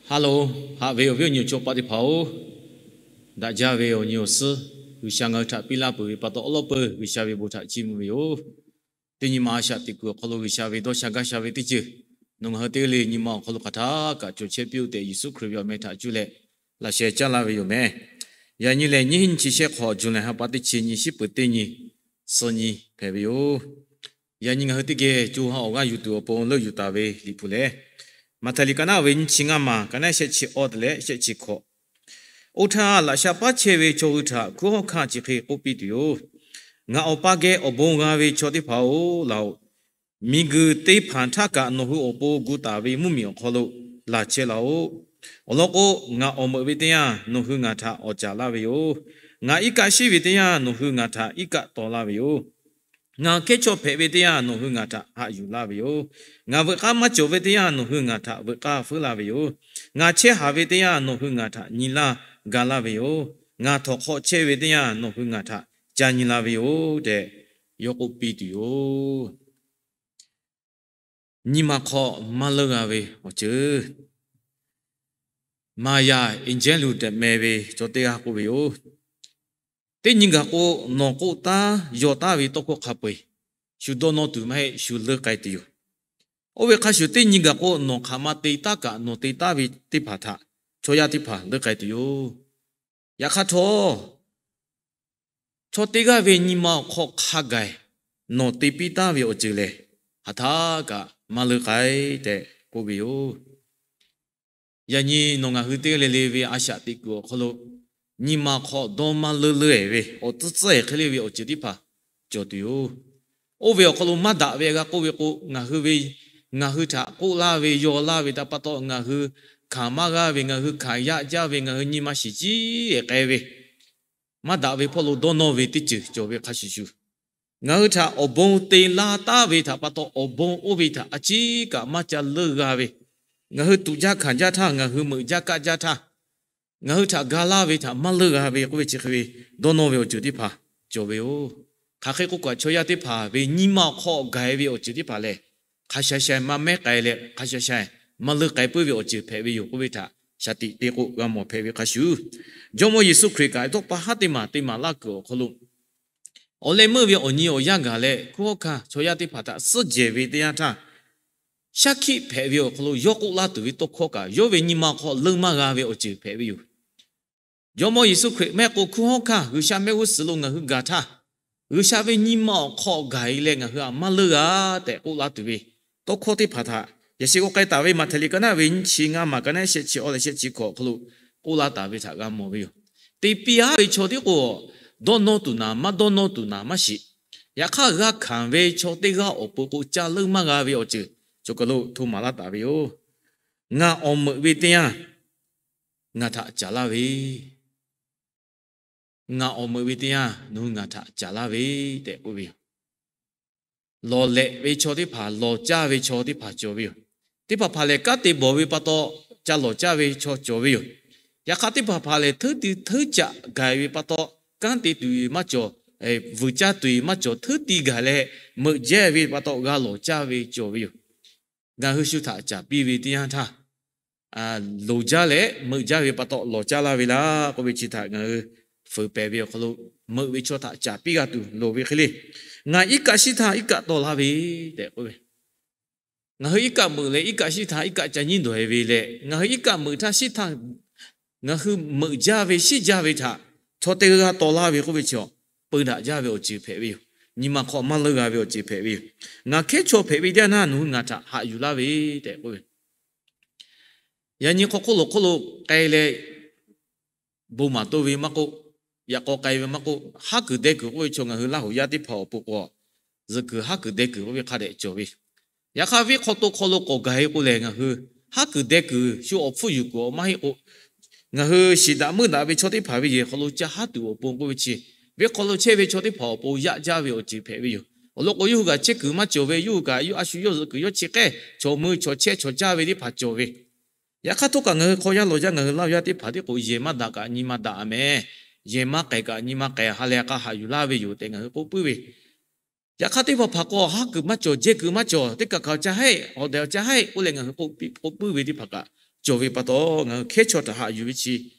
Haꞈ loˬ, haꞈ ve awˬ viˉ awˬ nyi awˬ chaw paˆ teˇ hpaˍ-oˬ, daꞈ jaˇ ve awˬ nyi awˬ suhˉ G'uiˬsha ngaˬ hui htaꞈ piˇ laˇ peuˬ ve pa taw, awˉ lawˉ peuˬ G'uiˬsha ve bon htaꞈ chiˇ mvuh ve yoˬ. Teˇ nyi ma a shaꞈ teꞈ kuiˬ awˬ hk'aw lo G'uiˬsha ve dawˇ sha gaˇ sha ve teˇ ceuˬ, nawˬ ngaˬ hui teˇ g'aˇ le nyi ma awˬ hk'aw lo hk'aˬ htaˇ kaꞈ cawˬ chehˇ piˇ-oˆ tehꞈ, Yeˍsuˆ Hkriꞈ ve awˬ meh htaꞈ cuˇ leh laꞈ sheh caˇ laˇ ve yoˬ meh. Yaꞈ nyi lehˬ, nyiˇ hinˉ nyiˇ chi shehˆ hk'awꞈ, July ha pa teˇ chi nyi, shiˉ peuˬ teˇ nyi, suh nyi hpehꞈ ve yoˬ. Yaꞈ nyi ngaˬ hui teˇ geh co ha awˬ g'aˇ yuˬ tuˬ awˬ pon leuˆ yuˬ taˍ ve Liꞈ hpu lehˬ, Maꞈhtehˍ liꞈ ka naˉ ve nyiˇ chi ngaˇ maˬ, ka naˉ shehˆ chi awˇ te leh shehˆ chi hkawꞈ. Oˇ htaˇ, laꞈ sha paˉ chehˇ ve chaw hui htaꞈ hkunˉ hawˉ hkanˇ chi hk'e k'oˆ piˇ tuˬ yoˬ. Ngaˬ Awˬ pa geh awˬ bon g'a ve chaw teˇ hpaˍ-oˬ, laˬ-oꞈ. Miˬguiˬ teˇ hpaˍ htaˇ kaꞈ nawˬ hui awˬ pon gu taˍ ve mvuhˇmiˬ awˬ hk'aw lo laˬ chehˇ laˬ-oꞈ. Awˬ lawn k'o, ngaˬ awˬ meuꞈ ve teˇ yanˇ nawˬ hui ngaˬ htaꞈ awˍ caˍ laˇ ve yoˬ. Ngaˬ iˉ kaˆ shiˉ ve teˇ yanˇ nawˬ hui ngaˬ htaꞈ iˉ kaˆ taw laˇ ve yoˬ. Ngaˬ hkehˉ chaw hpehꞈ ve teˇ yanˇ nawˬ hui ngaˬ htaꞈ haꞈ yuˬ laˇ ve yoˬ. Ngaˬ veuꞈ k'aˇ maˇ cawˬ ve teˇ yanˇ nawˬ hui ngaˬ htaꞈ veuꞈ k'aˇ feuˉ laˇ ve yoˬ. Ngaˬ chehˇ haˍ ve teˇ yanˇ nawˬ hui ngaˬ htaꞈ nyi laˇ ga laˇ ve yoˬ. Ngaˬ htawnˍ hk'aw chehˇ ve teˇ yanˇ nawˬ hui ngaˬ htaꞈ ca nyi la ve yoˬ tehꞈ, yawˇ k'oˆ piˇ tuˬ yoˬ. Nyi ma hk'aw maˇ leuˆ g'a ve awˬ ceuˬ. Maˍyaˍ Eˍjehˇluꞈ tehꞈ meh ve chaw teˇ g'aˇ k'oˆ ve yoˬ. Teˇ nyi gaˬ k'o, nawˬ k'oˆ taˉ yaw taˉ ve tawˇ hkawˇ hk'a peu-eˬ shu dawˇ nawˇ tuˬ maˇ heˆ, shu leuˆ k'ai tuˬ yoˬ. Oˇ ve hk'a shuˍ, teˇ nyi gaˬ k'o, nawˬ hk'aˬ ma te taˉ kaꞈ nawˬ te taˉ ve teˇ hpaˍ htaꞈ chaw yaˇ teˇ hpaˍ leuˆ k'ai tuˬ yoˬ. Yaꞈ hk'aˇ htawˇ, chaw teˇ g'aˇ ve nyi ma awˬ hk'aw hk'a gaˬ nawˬ te piˇ taˉ ve awˬ ceuˬ lehˬ, hk'aˬ htaˇ kaꞈ maˇ leuˆ k'ai tehꞈ k'oˆ ve yoˬ. Yaꞈ nyi nawˬ ngaˬ hui teˇ g'aˇ le le ve a shaꞈ teꞈ kuiˬ awˬ hk'aw lo, nyi ma hk'aw dawˇ maˇ leuˆ leuˆ-ehˍ ve awˬ tcuhˉ tcuhˉ-ehˍ hk'e le ve awˬ ceuˬ teˇ hpaˍ cawˬ tuˬ yoˬ. Oˇ ve awˬ hk'aw lo maˇ daꞈ ve g'a k'oˆ ve k'o, ngaˬ hui ve, ngaˬ hui htaꞈ k'oˆ laˇ ve yaw laˇ ve htaꞈ pa taw, ngaˬ hui hkanˍ maˇ g'aˇ ve, ngaˬ hui hkanˍ yaˆ jaˇ ve, ngaˬ hui nyi ma shiˍ ciˉ-ehˍ k'ai ve, maˇ daꞈ ve hpawˇ lo dawˇ nawˇ ve teˇ ceuˬ cawˬ ve hk'a shuˍ shuˍ, ngaˬ hui htaꞈ awˬ bon te laˇ taˉ ve htaꞈ pa taw, awˬ bon oˇ ve htaꞈ a ciˉ kaꞈ maˇ ca leuˆ g'a ve, ngaˬ hui tuꞈ jaˇ hkanˍ jaˇ htaˇ, ngaˬ hui meuꞈ jaˇ kaˆ jaˇ htaˇ, ngaˬ hui htaꞈ ga laˇ ve htaꞈ maˇ leuˆ g'a ve k'oˆ ve chi hk'e ve dawˇ nawˇ ve awˬ ceuˬ teˇ hpaˍ cawˬ ve yoˬ. Hk'aˬ hk'e k'oˆ kaꞈ, chaw yaˇ teˇ hpaˍ ve nyi ma awˬ hk'aw gaˬ-e ve awˬ ceuˬ teˇ hpaˍ lehˬ, hk'a sha sha maˇ mehˉ k'ai leh, hk'a sha sha maˇ leuˆ k'ai puiˉ ve awˬ ceuˬ hpehꞈ ve yoˬ k'oˆ ve htaꞈ shaˍ tiꞈ te k'o g'a mawˬ hpehꞈ ve hk'a shuˍ, Jawˇmawˇ Yeˍsuˆ Hkriꞈ kaꞈ dawˇ pa haˉ teˇ maˬ te maˍ laˇ kuiˬ awˬ hk'aw lo, awˬ leh meuˇ ve awˬ nyi awˬ yanˇ gaˬ leh hkunˉ hawˉ hkanˇ chaw yaˇ teˇ hpaˍ htaꞈ suhˉ jehˬ ve teˇ yanˇ htaˇ, shaˉ hkiˆ hpehꞈ ve awˬ hk'aw lo yawˇ k'oˆ laˇ tuˬ ve tawˇ hkawˇ kaꞈ yawˇ ve nyi ma hk'aw leuˆ maˇ g'a ve awˬ ceuˬ hpehꞈ ve yoˬ. Jawˇmawˇ Yeˍsuˆ Hkriꞈ mehˆ k'o hkunˉ hawˉ hkanˇ G'uiˬsha mehˆ g'uˇ suhˍ lo ngaˬ hui gaˬ htaˇ, G'uiˬsha ve nyi ma awˬ hk'aw gaˬ-e leh ngaˬ hui htaꞈ maˇ leuˆ g'a tehꞈ k'oˆ laˇ tuˬ ve tawˇ hkawˇ teˇ hpaˍ htaꞈ yaꞈ sheh k'oˆ k'ai taˍ ve Maꞈhtehˍ liꞈ ka naˉ ve nyiˇ chi ngaˇ maˬ, ka naˉ shehˆ chi awˇ leh shehˆ chi hkawꞈ awˬ hk'aw lo k'oˆ laˇ taˍ ve htaꞈ g'a mawˬ ve yoˬ. Te piˇ-a ve chaw tiˉ k'o, dawˇ nawˇ tuˬ naˍ maˇ dawˇ nawˇ tuˬ naˍ maˇ shiˍ. Yaꞈ hk'aˇ, g'a hkanˍ ve chaw teˇ g'aˇ awˬ pon k'o, ca leuˆ maˇ g'a ve awˬ ceuˬ cawˬ kaˬ lo hto maˍ laˇ taˍ ve yoˬ. Ngaˬ awˬ meuꞈ ve teˇ yanˇ ngaˬ htaꞈ caˍ laˇ ve, ngaˬ awˬ meuꞈ ve teˇ yanˇ nawˬ hui ngaˬ htaꞈ caˍ laˇ ve tehꞈ k'oˆ ve yoˬ. Lawˬ lehꞈ ve chaw teˇ hpaˍ, lawˬ caˇ ve chaw teˇ hpaˍ cawˬ ve yoˬ. Teˇ hpaˍ hpaˍ lehˬ, kanˉ te bawˬ ve pa taw ca lawˬ caˇ ve chaw cawˬ ve yoˬ. Yaꞈ hk'aˇ, teˇ hpaˍ hpaˍ lehˬ, hteuˉ ti hteuˉ caꞈ gaˬ ve pa taw, kanˉ te tuˬ maˇ cawˬ, vuiˬ caˇ tuˬ maˇ cawˬ, hteuˉ ti gaˬ leh meuꞈ jehˇ ve pa taw g'a lawˬ caˇ ve cawˬ ve yoˬ. Ngaˬ hui shu htaꞈ caˍ piˇ ve teˇ yanˇ htaˇ, loˍ jaˇ leh meuꞈ jaˇ ve pa taw lawˬ caˇ laˇ ve laˇ k'oˆ ve chi htaꞈ ngaˬ hui fuiˍ pehˍ ve awˬ hk'aw lo, meuꞈ ve chaw htaꞈ caˍ piˇ g'a tuˬ loˍ ve hk'e le. Ngaˬ iˉ kaˆ shiˉ htaˇ iˉ kaˆ taw laˇ ve tehꞈ k'oˆ ve, ngaˬ hui iˉ kaˆ meuꞈ leh iˉ kaˆ shiˉ htaˇ iˉ kaˆ ca nyiˉ dawˬ-e ve leh, ngaˬ hui iˉ kaˆ meuꞈ htaˇ shiˉ htaˇ ngaˬ hui meuꞈ jaˇ ve shiˉ jaˇ ve htaꞈ chaw teˇ g'aˇ taw laˇ ve k'oˆ ve chi, peu daꞈ jaˇ ve awˬ ceuˬ hpehꞈ ve yoˬ. Nyi ma hk'aw maˇ leuˆ g'a ve awˬ ceuˬ hpehꞈ ve yoˬ. Ngaˬ hkehˉ chaw hpehꞈ ve teˇ yanˇ nawˬ hui ngaˬ htaꞈ haꞈ yuˬ laˇ ve tehꞈ k'oˆ ve, yaꞈ nyi hk'aw hk'oˆ lo hk'oˆ lo k'ai leh bon maˍ toˇ ve maˇ k'oˆ, yaꞈ k'aw k'ai ve maˇ k'oˆ, haˉ kuiˬ deh kuiˬ k'oˆ ve chaw ngaˬ hui Laˇ huˍ yaˇ teˇ hpaˍ awˬ pon k'o, zuhꞈ kuiˬ haˉ kuiˬ deh kuiˬ k'oˆ ve hk'a dehꞈ cawˬ ve. Yaꞈ hk'aˇ, venˇ hk'aw to hk'aw lo k'awꞈ gaˬ-e k'o lehˬ, ngaˬ hui haˉ kuiˬ deh kuiˬ shu awˬ hpfuhˇ yuˬ kuiˬ awˬ maˇ heˆ k'o, ngaˬ hui shiˍ daꞈ meuˇ daꞈ ve chaw teˇ hpaˍ ve yehˬ hk'aw lo ca haˉ tuˬ awˬ pon k'oˆ ve chi, venˇ hk'aw lo chehˇ ve chaw teˇ hpaˍ awˬ pon yaꞈ jaˇ ve awˬ ceuˬ hpehꞈ ve yoˬ. Awˬ lawn k'o, yawˇ hui kaꞈ chehˇ kuiˬ maˇ cawˬ ve, yawˇ hui kaꞈ yawˇ a shu yawˇ zuhꞈ kuiˬ yawˇ chi k'ehˇ chaw meuˇ chaw chehˇ chaw caˇ ve teˇ hpaˍ cawˬ ve. Yaꞈ hk'aˇ, htawˇ kaꞈ ngaˬ hui hk'aw yaˇ lawˬ jaˇ ngaˬ hui Laˇ huˍ yaˇ teˇ hpaˍ tiˉ k'o, yehˬ maˇ daꞈ kaꞈ nyi ma daꞈ meh, yehˬ maˇ k'ehˬ kaꞈ nyi ma k'ehˬ, ha lehˬ k'a haꞈ yuˬ laˇ ve yoˬ tehꞈ ngaˬ hui k'oˆ puiˉ ve. Yaꞈ hk'aˇ, teˇ hpaˍ hpaˍ k'o, haˉ kuiˬ maˇ cawˬ, jehˇ kuiˬ maˇ cawˬ, teˇ kaˬ kaꞈ ca hehˆ, awˬ tehˬ awˬ ca hehˆ k'oˆ leh ngaˬ hui k'oˆ puiˉ ve teˇ hpaˍ kaꞈ cawˬ ve pa taw, ngaˬ hui hkehˉ chaw htaꞈ haꞈ yuˬ ve chi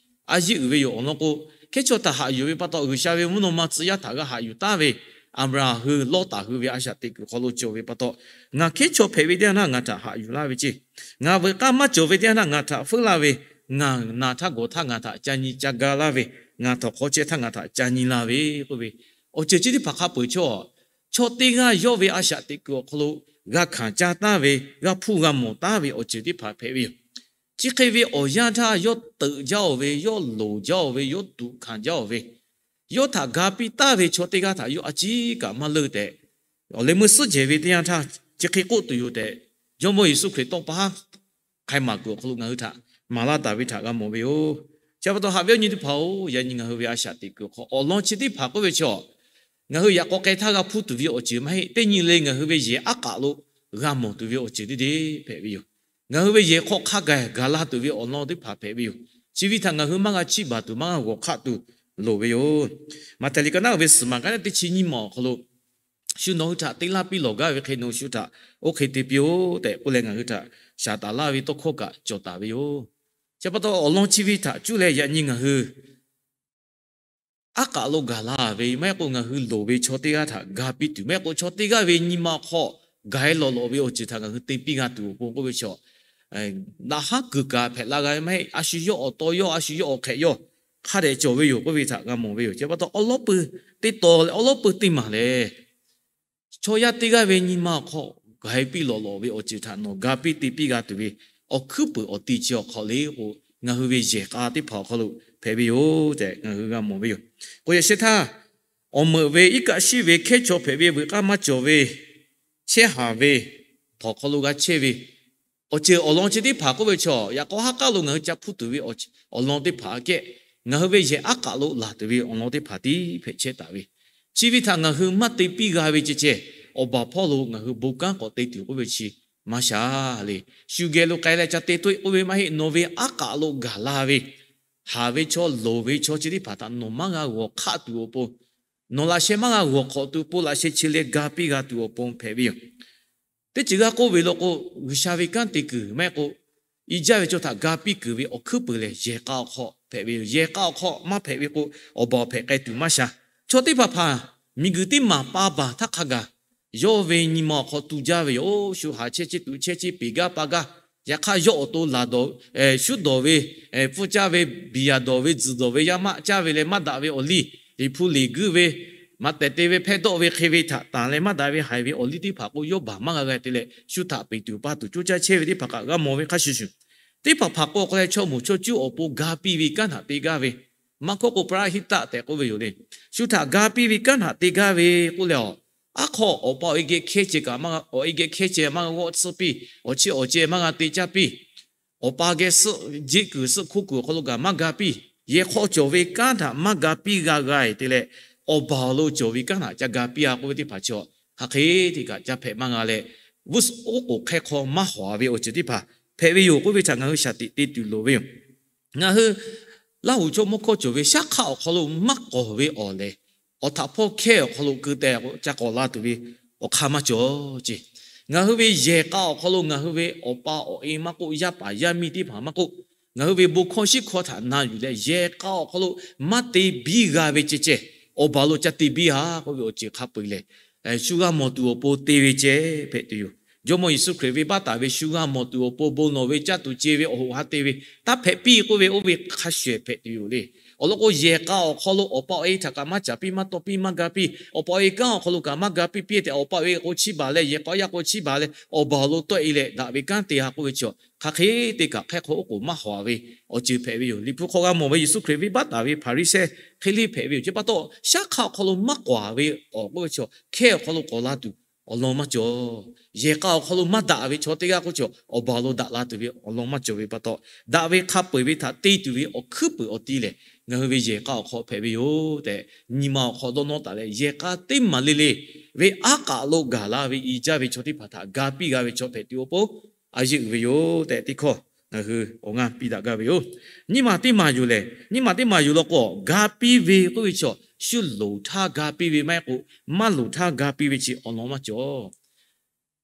a yeˇ uiˍ ve yoˬ. Awˬ lawn k'o, hkehˉ chaw htaꞈ haꞈ yuˬ ve pa taw, G'uiˬsha ve mvuhˇ naw ma tcuh yaˇ htaꞈ g'a haꞈ yuˬ taˍ ve, Aˍbraˍhanˍ hui, Lawˇtaˍ hui ve a shaꞈ teꞈ kuiˬ hk'aw lo cawˬ ve pa taw, ngaˬ hkehˉ chaw hpehꞈ ve teˇ yanˇ htaˇ ngaˬ htaꞈ haꞈ yuˬ laˇ ve ceˇ. Ngaˬ veuꞈ k'aˇ maˇ cawˬ ve teˇ yanˇ htaˇ ngaˬ htaꞈ feuˉ laˇ ve, ngaˬ naˬ htaˇ gawˬ htaˇ ngaˬ htaꞈ ca nyi ca ga laˇ ve, ngaˬ htawnˍ hk'aw chehˇ htaˇ ngaˬ htaꞈ ca nyi la ve k'oˆ ve, awˬ ceuˬ chi teˇ hpaˍ hk'a peu-eˬ chaw, chaw teˇ g'aˇ yawˇ ve a shaꞈ teꞈ kuiˬ awˬ hk'aw lo g'a hkanˍ caˇ taˍ ve, g'a hpuˇ g'a mawˬ taˍ ve awˬ ceuˬ teˇ hpaˍ hpehꞈ ve yoˬ. Chi hk'e ve awˬ yanˇ htaˇ yawˇ teuꞈ jaˇ-oˬ ve, yawˇ loˍ jaˇ-oˬ ve, yawˇ tuꞈ hkanˍ jaˇ-oˬ ve, yawˇ htaꞈ ga piˇ taˍ ve chaw teˇ g'aˇ htaꞈ yawˇ a ciˉ kaꞈ maˇ leuˆ tehꞈ, awˬ leh meuˇ suhˉ jehˬ ve teˇ yanˇ htaˇ chi hk'e k'oˆ tuˬ yoˬ tehꞈ, Jawˇmawˇ Yeˍsuˆ Hkriꞈ tawˇ pa haˉ hk'ai maˍ kuiˬ awˬ hk'aw lo ngaˬ hui htaꞈ maˍ laˇ taˍ ve htaꞈ g'a mawˬ ve yoˬ. Chi pa taw haꞈ ve awˬ nyi teˇ hpaˍ-oˬ, yaꞈ nyi ngaˬ hui ve a shaꞈ teꞈ kuiˬ awˬ hk'aw awˬ lawn chi teˇ hpaˍ k'oˆ ve chaw, ngaˬ hui yaꞈ k'aw k'ai htaˇ g'a hpuˇ tuˬ ve awˬ ceuˬ maˇ heˆ. Teˇ nyi le ngaˬ hui ve yehˬ aˉ k'aꞈ lo g'a mawˬ tuˬ ve awˬ ceuˬ teˇ deˇ hpehꞈ ve yoˬ. Ngaˬ hui ve yehˬ hk'aw hk'a gaˬ gaˬ la tuˬ ve awˬ lawn teˇ hpaˍ hpehꞈ ve yoˬ. Chi ve htaꞈ ngaˬ hui maˇ g'a chiˇ baˬ tuˬ maˇ g'a g'awˬ hk'aˆ tuˬ loˍ ve yoˬ. Maꞈhtehˍ liꞈ ka naˉ ve suhˍ maˬ ka naˉ teˇ chi nyiˇ maˬ awˬ hk'aw lo, shu nawˬ hui htaꞈ te laˇ piˇ lawˬ gaˇ ve hk'e nawˬ shu htaꞈ oˇ hk'e te piˇ-oˆ tehꞈ k'oˆ leh ngaˬ hui htaꞈ shaˍ taˍ laˇ ve tawˇ hkawˇ kaꞈ cawˬ taˍ ve yoˬ. Chi pa taw awˬ lawn chi ve htaꞈ cuˇ leh yaꞈ nyi ngaˬ hui aˉ k'aꞈ lo gaˬ la ve maˇ heˆ k'o, ngaˬ hui loˍ ve chaw teˇ g'aˇ htaꞈ ga piˇ tuˬ maˇ heˆ k'o, chaw teˇ g'aˇ ve nyi ma awˬ hk'aw gaˬ-e lawˬ lawˬ ve awˬ ceuˬ htaꞈ ngaˬ hui te piˇ g'a tuˬ awˬ pon k'oˆ ve chaw, daꞈ haˉ kuiˬ kaꞈ hpehꞈ la g'a ve maˇ heˆ. A shu yawˇ awˬ taw yawˇ, a shu yawˇ awˬ hk'ehꞈ yawˇ hk'a dehꞈ cawˬ ve yoˬ k'oˆ ve htaꞈ g'a mawˬ ve yoˬ. Chi pa taw awˬ lawˉ peuˬ teˇ taw leh awˬ lawˉ peuˬ teˇ maˬ lehˬ, chaw yaˇ teˇ g'aˇ ve nyi ma awˬ hk'aw gaˬ-e piˇ lawˬ lawˬ ve awˬ ceuˬ htaꞈ nawˬ ga piˇ te piˇ g'a tuˬ ve awˬ hkuiˉ puiˍ awˬ ti chi awˬ hk'aw le k'o, ngaˬ hui ve yehˬ k'a teˇ hpaˍ awˬ hk'aw lo hpehꞈ ve yoˬ tehꞈ ngaˬ hui g'a mawˬ ve yoˬ. K'o yaꞈ shehˍ htaˇ, awˬ meuꞈ ve, iˉ kaˆ shiˉ ve, hkehˉ chaw hpehꞈ ve, veuꞈ k'aˇ maˇ cawˬ ve, chehˇ haˍ ve, htawnˍ hk'aw lo g'a chehˇ ve, awˬ ceuˬ awˬ lawn chi teˇ hpaˍ k'oˆ ve chaw, yaꞈ k'aw haˉ k'aˉ lo ngaˬ hui ca hpuˇ tuˬ ve awˬ lawn teˇ hpaˍ aꞈ kehˉ, ngaˬ hui ve yehˬ aˉ k'aꞈ lo laˬ tuˬ ve awˬ lawn teˇ hpaˍ tiˉ hpehꞈ chehˇ taˍ ve, chi ve htaꞈ ngaˬ hui maˇ te piˇ g'a ve ceh ceh, awˬ baˬ hpawˇ lo ngaˬ hui bon kanˉ k'awꞈ te tuˬ k'oˆ ve chi maˇ sha le. Shu geh lo k'ai leh ca te toˆ-e k'oˆ ve maˇ heˆ. Nawˬ ve aˉ k'aꞈ lo gaˬ la ve, haˍ ve chaw, loˍ ve chaw chi teˇ hpaˍ htaꞈ nawˬ maˇ g'a g'awˬ hk'aˆ tuˬ awˬ pon, nawˬ laꞈ sheh maˇ g'a g'awˬ hk'awꞈ tuˬ pon laꞈ sheh chi leh ga piˇ g'a tuˬ awˬ pon hpehꞈ ve yoˬ. Teˇ ceuˬ g'aˇ k'oˆ ve law k'o, G'uiˬsha ve kanˉ te kuiˬ maˇ heˆ k'o, i jaˇ ve chaw htaꞈ ga piˇ kuiˬ ve awˬ hkuiˉ puiˍ lehˬ, yehˬ k'a awˬ hk'aw hpehꞈ ve yoˬ. Yehˬ k'a awˬ hk'aw maˇ hpehꞈ ve k'o, awˬ baˬ awˬ hpehꞈ k'ai tuˬ maˇ sha. Chaw teˇ hpaˍ hpaˍ miˬguiˬ teˇ maˬ pa baˬ htaˇ hk'a gaˬ, yawˇ ve nyi ma awˬ hk'aw tu jaˇ ve yoˬ. Oˇ shu haˍ chehˇ ceˇ, tuꞈ chehˇ ceˇ, peˬ gaˇ pa gaˇ. Yaꞈ hk'aˇ yawˇ awˬ to laˬ dawˬ, shuˉ dawˬ ve, pfuhˇ caˇ ve, biˬ yaˍ dawˬ ve, tzuhˬ dawˬ ve, yaˇ maˆ caˇ ve leh maˇ daꞈ ve awˬ liˇ, liꞈ hpu liꞈ guiˇ ve, maꞈ tehˬ te ve, hpehˇ dawˆ ve hk'e ve htaꞈ tanˬ leh maˇ daꞈ ve haiˬ ve awˬ liˇ teˇ hpaˍ k'o, yawˇ baˬ maˇ g'a g'a te leh, shu htaꞈ peˬ tuˬ pa tuˬ coˇ caˇ chehˇ ve teˇ hpaˍ kaꞈ g'a mawˬ ve hk'a shuˍ shuˍ, teˇ hpaˍ hpaˍ k'o hk'aw leh chaw moˍ chaw cuˇ awˬ pon ga piˇ ve kanˉ htaꞈ te gaˇ ve, maˇ hkawˇ k'o ပရဟိတ tehꞈ k'oˆ ve yoˬ le. Shu htaꞈ ga piˇ ve kanˉ htaꞈ te gaˇ ve k'oˆ leh, aˉ hk'aw awˬ pa awˬ e geh hkehˇ ceh kaꞈ, awˬ e geh hkehˇ ceh maˇ g'a g'awˆ tsuhˇ piˇ, awˬ chi awˬ ceh maˇ g'a te caˇ piˇ, awˬ pa geh suhˆ jeˆ kuiˬ suhˆ hkoˇ kuiˬ awˬ hk'aw lo kaꞈ maˇ ga piˇ, yehˬ hk'aw cawˬ ve kanˉ htaꞈ maˇ ga piˇ g'a g'a-e te leh, awˬ baˬ awˬ lo cawˬ ve kanˉ htaꞈ ca ga piˇ-a k'oˆ ve teˇ hpaˍ chi, hk'aˬ hk'e te kaꞈ ca hpehꞈ maˇ g'a leh, g'uˇ suhˍ oˉ k'oˍ hk'ehˇ hk'aw maˇ hawˍ-a ve awˬ ceuˬ teˇ hpaˍ hpehꞈ ve yoˬ k'oˆ ve htaꞈ ngaˬ hui shaˍ tiꞈ te tuˬ loˍ ve yoˬ. Ngaˬ hui Laˇ huˍ chaw mawˇ hkawˇ cawˬ ve shaˉ hk'aˆ awˬ hk'aw lo maˇ k'awˍ ve awˬ lehˬ, awˬ htaꞈ hpawˇ hkehˇ awˬ hk'aw lo keu teh ca k'awꞈ la tuˬ ve awˬ hk'aˇ maˇ cawˬ ce. Ngaˬ hui ve yehˬ k'a awˬ hk'aw lo ngaˬ hui ve awˬ pa awˬ e maˇ k'oˆ, yaˇ paˍ yaˇ miˇ teˇ hpaˍ maˇ k'oˆ, ngaˬ hui ve bon hkawˇ shiˉ hkawˇ htaꞈ na yuˬ leh yehˬ k'a awˬ hk'aw lo maˇ te biˇ g'a ve ceh ceh, awˬ baˬ lo ca te biˇ-a k'oˆ ve awˬ ceuˬ hk'a peu-eˬ lehˬ, shu g'a mawˬ tuˬ awˬ pon te ve ceh hpehꞈ tuˬ yoˬ. Jawˇmawˇ Yeˍsuˆ Hkriꞈ venˇbaˆ taˍ ve shu g'a mawˬ tuˬ awˬ pon bon lawˬ ve caˇ tuˬ ce ve awˬ hoꞈ ha te ve, taˇ hpehꞈ piˇ k'oˆ ve oˇ ve hk'a shuˍ shuˍ hpehꞈ tuˬ yoˬ le. Awˬ lawn k'o, yehˬ k'a awˬ hk'aw lo awˬ pa awˬ e htaꞈ kaꞈ maˇ caˍ piˇ, maˇ tawˇ piˇ, maˇ ga piˇ, awˬ pa awˬ e kanˉ awˬ hk'aw lo kaꞈ maˇ ga piˇ piˇ tehꞈ, awˬ pa awˬ e k'o chiˇ baˬ leh, yehˬ k'a yaˇ k'o chiˇ baˬ leh, awˬ baˬ awˬ lo tawˆ-e leh daꞈ ve kanˉ te-a k'oˆ ve chi, hk'aˬ hk'e te kaꞈ hk'ehˇ hk'aw oˉ k'oˍ maˇ hawˍ-a ve awˬ ceuˬ hpehꞈ ve yoˬ. Liꞈ hpu hk'aw g'a mawˬ ve Yeˍsuˆ Hkriꞈ venˇbaˆ taˍ ve Hpaˍriˍsehˇ hk'e le hpehꞈ ve yoˬ. Chi pa taw, shaˉ hk'aˆ awˬ hk'aw lo maˇ k'awˍ ve awˬ k'oˆ ve chi, hkehˇ awˬ hk'aw lo k'awˍ la tuˬ awˬ lawn maˇ cawˬ. Yehˬ k'a awˬ hk'aw lo maˇ daꞈ ve chaw teˇ g'aˇ k'oˆ chi, awˬ baˬ lo daꞈ la tuˬ ve awˬ lawn maˇ cawˬ ve pa taw, daꞈ ve hk'a peu-eˬ ve htaꞈ te tuˬ ve awˬ hkuiˉ puiˍ awˬ ti lehˬ, ngaˬ hui ve yehˬ k'a awˬ hk'aw hpehꞈ ve yoˬ tehꞈ, nyi ma awˬ hk'aw dawˇ nawˇ taˍ leh, yehˬ k'a teˇ maˬ le le ve aˉ k'aꞈ lo gaˬ la ve i jaˇ ve chaw teˇ hpaˍ htaꞈ ga piˇ g'a ve chaw hpehꞈ tuˬ awˬ pon a yeˇ uiˍ ve yoˬ tehꞈ teˇ hkawˇ ngaˬ hui awˬ ngaˇ piˇ daꞈ gaˇ ve yoˬ. Nyiˇ maˬ teˇ maˬ yoˬ lehˬ, nyiˇ maˬ teˇ maˬ yoˬ law k'o, ga piˇ ve k'oˆ ve chi, shu loˍ htaˇ ga piˇ ve maˇ heˆ k'o, maˇ loˍ htaˇ ga piˇ ve chi awˬ lawn maˇ cawˬ.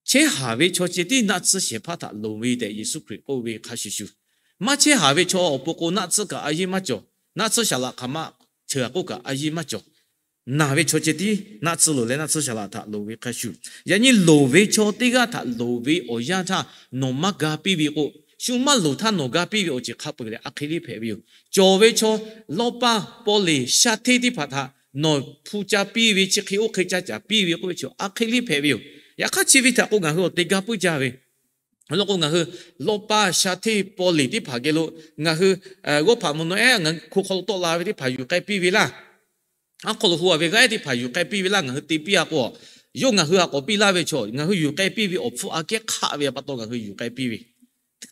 Chehˇ haˍ ve chaw ceh tiˉ naˆ tsuhˇ shehˍ hpaˇ htaꞈ loˍ ve tehꞈ Yeˍsuˆ Hkriꞈ k'oˆ ve hk'a shuˍ shuˍ, Maˇ chehˇ haˍ ve chaw awˬ pon k'o, naˆ tsuhˇ kaꞈ a yiˇ maˇ cawˬ. Naˆ tsuhˇ shaˍ laꞈ hk'aˬ ma cheuˬ a k'oˆ kaꞈ a yiˇ maˇ cawˬ. Naˬ ve chaw ceh tiˉ naˆ tsuhˇ loˍ leh naˆ tsuhˇ shaˍ laꞈ htaꞈ loˍ ve hk'a shuˍ, yaꞈ nyi loˍ ve chaw teˇ g'aˇ htaꞈ loˍ ve awˬ yanˇ htaˇ nawˬ maˇ ga piˇ ve k'o, shu maˇ loˍ htaˇ nawˬ ga piˇ ve awˬ ceuˬ hk'a peu-eˬ leh a hk'e le hpehꞈ ve yoˬ. Cawˬ ve chaw, lawˇ paˇ, paw leˬ, sha hteˇ teˇ hpaˍ htaꞈ nawˬ hpu ca piˇ ve, chi hk'e oˇ hk'e ca caˍ piˇ ve k'oˆ ve chaw a hk'e le hpehꞈ ve yoˬ. Yaꞈ hk'aˇ chi ve htaꞈ k'o ngaˬ hui awˬ te ga puiˉ jaˇ ve. Awˬ lawn k'o, ngaˬ hui lawˇ paˇ, sha hteˇ, paw leˬ teˇ hpaˍ geh lo ngaˬ hui g'awˇ hpaꞈ mvuhˇ naw ehˉ ngaˬ hui hko hk'aw lo tawˆ la ve teˇ hpaˍ yuˬ k'ai piˇ ve laˇ. Aˉ hk'aw lo hu a ve g'aˇ ehˉ teˇ hpaˍ yuˬ k'ai piˇ ve laˇ. Ngaˬ hui te piˇ a k'o, yawˇ ngaˬ hui a k'awꞈ piˇ laˇ ve chaw, ngaˬ hui yuˬ k'ai piˇ ve awˬ hpfuhˇ aꞈ kehˉ hk'aˆ ve pa taw ngaˬ hui yuˬ k'ai piˇ ve.